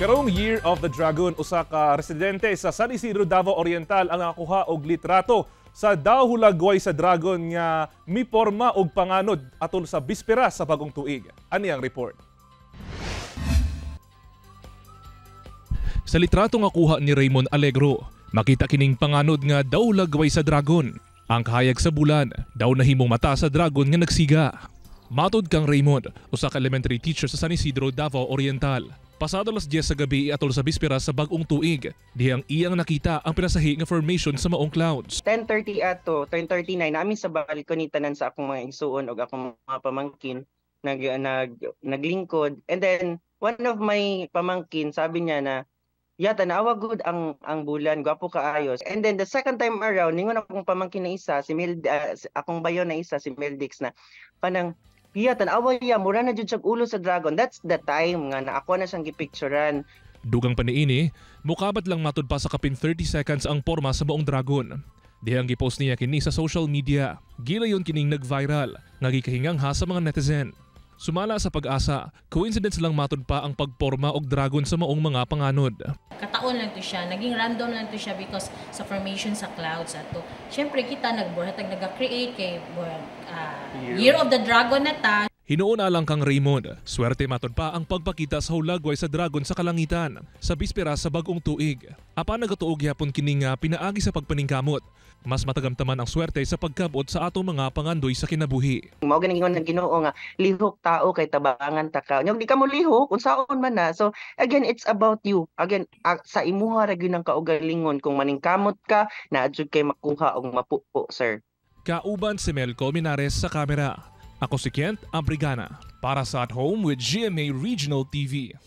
Karong Year of the Dragon, usa ka residente sa San Isidro, Davao Oriental ang nakakuha og litrato sa daw hulagway sa dragon nga miporma og panganod atol sa bispera sa bagong tuig. Ani ang report. Sa litrato nga kuha ni Raymond Allegro, makita kining panganod nga daw hulagway sa dragon. Ang kahayag sa bulan, daw nahimong mata sa dragon nga nagsiga. Matod kang Raymond, usa ka elementary teacher sa San Isidro, Davao Oriental. Pasado alas 10 sa gabi atol sa bispera sa bagong tuig, dihang iyang nakita ang pinasahi nga formation sa maong clouds. 10:30 ato, 10:39 namin sa balcony tanan sa akong mga igsuon og akong mga pamangkin naglingkod, and then one of my pamangkin, sabi niya na ya, tanawa gud ang bulan, gwapo kaayo. And then the second time around, ningon akong pamangkin na isa, si Mel, akong bayo na isa, si Meldix, na kanang iya, tanawa ya, mura na jud siyag ulo sa dragon. That's the time nga na ako na siyang gipicturean. Dugang pa niini, mukabat lang matud pa sa kapin 30 seconds ang porma sa buong dragon. Dihang gipost niya kini sa social media. Gilayon kining nag-viral, nga gikahingangha sa mga netizen. Sumala sa Pag-asa, coincidence lang matud pa ang pagporma og dragon sa maong mga panganod. Kataon lang to siya, naging random lang to siya because sa formation sa clouds ato. Syempre kita nagbuhat naga-create kay Year of the Dragon na ta. Hinuon alang kang Raymond, swerte matod pa ang pagpakita sa hulagway sa dragon sa kalangitan sa bispera sa bagong tuig. Apan nagatuog gyapon kini nga pinaagi sa pagpaningkamot. Mas matagamtaman ang swerte sa pagkabot sa atong mga pangandoy sa kinabuhi. Mao gani ingon ng Ginoo nga lihok tao kay tabangan ta ka. Nya di ka mo lihok unsaon man na. So again, it's about you. Again, sa imuha ra gyud ang kaugalingon, kung maningkamot ka, naa jud kay makuha og mapupo, sir. Kauban si Melco Minares sa kamera. Ako si Kent Abrigana para sa At Home with GMA Regional TV.